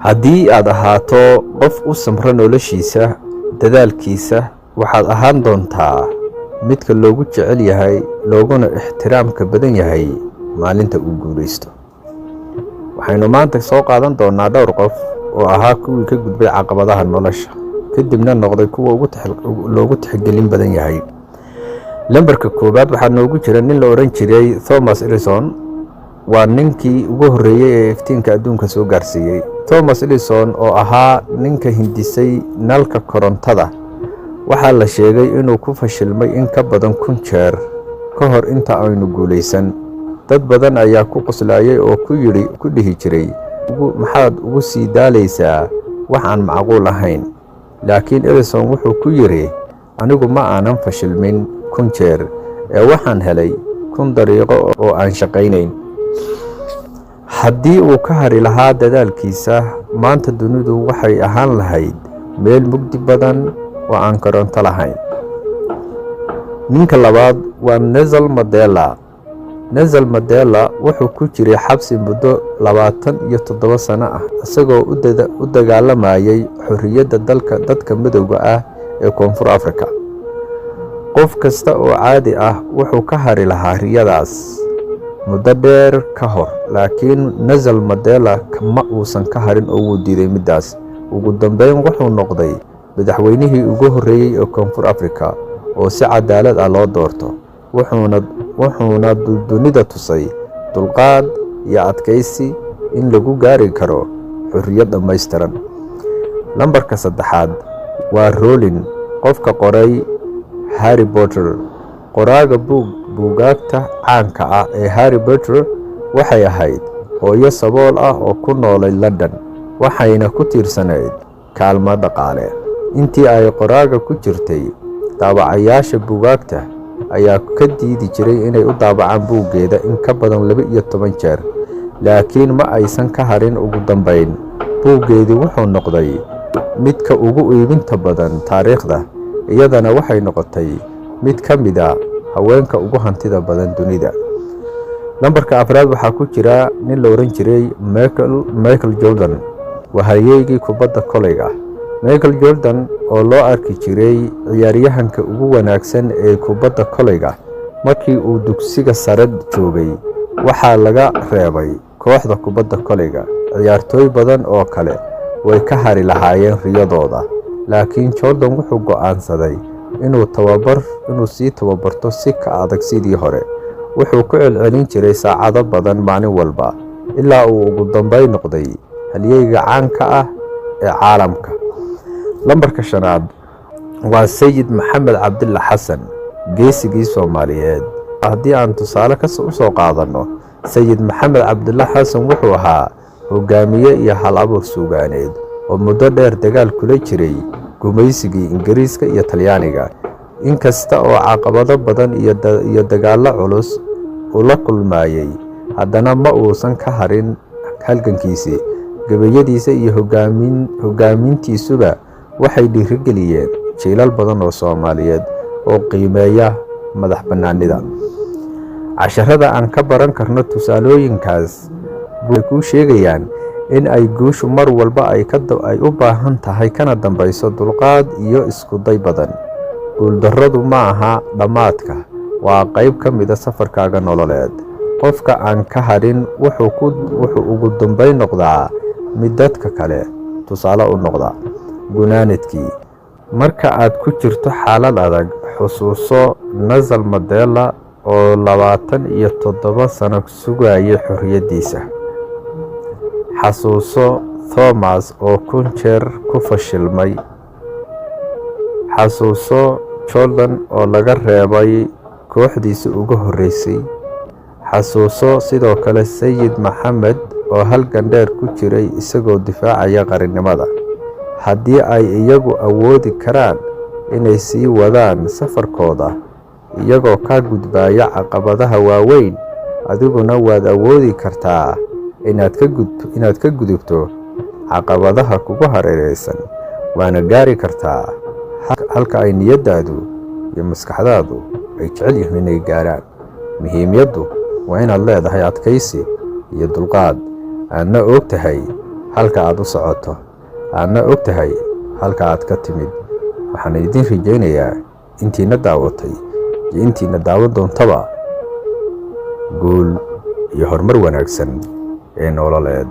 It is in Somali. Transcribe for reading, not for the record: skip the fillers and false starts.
Haddii aad ahaato qof u samra noloshiisa, dadaalkiisa, waxaad ahaan doontaa midka loogu jecel yahay looguna ixtiraamka badan yahay maalinta uu guulaysto. Waxaynu maanta soo qaadan doonaa dhowr qof oo ahaa kuwii ka gudbay caqabadaha nolosha, kadibna noqday kuwa loogu tixgelin badan yahay. Lambarka koowaad waxaa noogu jira nin la odhan jiray Thomas Edison. Waa ninkii ugu horreeyey ee iftiinka adduunka soo gaarsiiyey. Thomas Edison oo ahaa ninka hindisay nalka korontada, waxaa la sheegay inuu ku fashilmay in ka badan 1000 jeer ka hor inta aynu guulaysan. Dad badan ayaa ku qoslayay oo ku yidhi, ku dhihi jiray, "Maxaad ugu sii daalaysaa wax aan macquul ahayn?" Laakiin Edison wuxuu ku yidhi, "Anigu ma aanan fashilmin 1000 jeer ee waxaan helay 1000 dariiqo oo aan shaqaynayn." Haddii uu ka hari lahaa dadaalkiisa, maanta dunidu waxay ahaan lahayd meel mugdi badan oo aan koronto lahayn. Ninka labaad waa Nelson Mandela. Nelson Mandela wuxuu ku jiray xabsi muddo 27 sano ah, isagoo u dagaalamayay xorriyadda dalka dadka madowga ah ee Koonfur Afrika. Qof kasta oo caadi ah wuxuu ka hari lahaa riyadaas muddo dheer ka hor, laakiin Nelson Mandela ma uusan ka harin oo wuu diiday middaas. Ugu dambeyn wuxuu noqday madaxweynihii ugu horreeyey ee Koonfur Afrika oo si cadaalad ah loo doorto, wuxuuna dunida tusay dulqaad iyo adkaysi in lagu gaari karo xorriyad dhammaystiran. Lambarka saddexaad waa Rowling, qofka qoray Harry Potter. Qoraaga buugaagta caanka ah ee Harry Potter waxay ahayd hooyo sabool ah oo ku noolay London, waxayna ku tiirsanayd kaalmo dhaqaale. Intii ay qoraaga ku jirtay, daabacayaasha buugaagta ayaa ka diidi jiray inay u daabacaan buuggeeda in ka badan 12 jeer, laakiin ma aysan ka harin. Ugu dambayn buuggeedii wuxuu noqday midka ugu iibinta badan taariikhda, iyadana waxay noqotay mid ka mid ah haweenka ugu hantida badan dunida. Lambarka afraad waxaa ku jira nin la ohan jiray Michael Jordan, waa halyeygii kubadda koleyga. Michael Jordan oo loo arki jiray ciyaaryahanka ugu wanaagsan ee kubadda koleyga, markii uu dugsiga sare joogay waxaa laga reebay kooxda kubadda koleyga. Ciyaartooy badan oo kale way ka hari lahaayeen riyadooda, laakiin Jordan wuxuu go'aansaday inuu sii tababarto si ka adag sidii hore. Wuxuu ku celcelin jiray saacado badan maalin walba ilaa uu ugu dambeyn noqday halyeyga caanka ah ee caalamka. Lambarka shanaad waa Sayid Maxamed Cabdilla Xasan, geesigii Soomaaliyeed. Haddii aan tusaale u soo qaadanno, Sayid Maxamed Cabdilla Xasan wuxuu ahaa hogaamiye iyo hal abuur suugaaneed oo muddo dheer dagaal kula jiray gumaysigii Ingiriiska iyo Talyaaniga. Inkasta oo caqabado badan iyo dagaallo culus uu la kulmayey, haddana ma uusan ka harin halgankiisii. Gabayadiisa iyo hogaamintiisuba waxay dhiirigeliyeen jiilal badan oo Soomaaliyeed oo qiimeeya madax bannaanida. Casharada aan ka baran karno tusaalooyinkaas way kuu sheegayaan in ay guushu mar walba ay u baahan tahay kana dambayso dulqaad iyo iskuday badan. Guuldarradu ma aha dhammaadka, waa qayb ka mida safarkaaga nololeed. Qofka aan ka harin wuxuu ugu dambeyn noqdaa mid dadka kale tusaale u noqda. Gunaanadkii, marka aad ku jirto xaalad adag, xusuuso Nelson Mandela oo 27 sano sugayay xorriyaddiisa. Xasuuso Thomas oo 1000 jeer ku fashilmay. Xasuuso Jordan oo laga reebay kooxdiisii ugu horreysay. Xasuuso sidoo kale Sayid Maxamed oo halgan dheer ku jiray isagoo difaacaya qarannimada. Haddii ay iyagu awoodi karaan inay sii wadaan safarkooda iyagoo ka gudbaya caqabadaha waaweyn, adiguna waad awoodi kartaa inaad ka gudubto caqabadaha kugu hareeraysan, waana gaari kartaa halka ay niyaddaadu iyo maskaxdaadu ay jecel yihiin inay gaaraan. Muhiimiyaddu waa inaad leedahay adkaysi iyo dulqaad, aadna og tahay Halka aad u socoto, aadna og tahay halka aad ka timid. Waxaan idin rajaynayaa, intiina daawatay iyo intiina daawan doontaba, guul iyo horumar wanaagsan ee nololeed.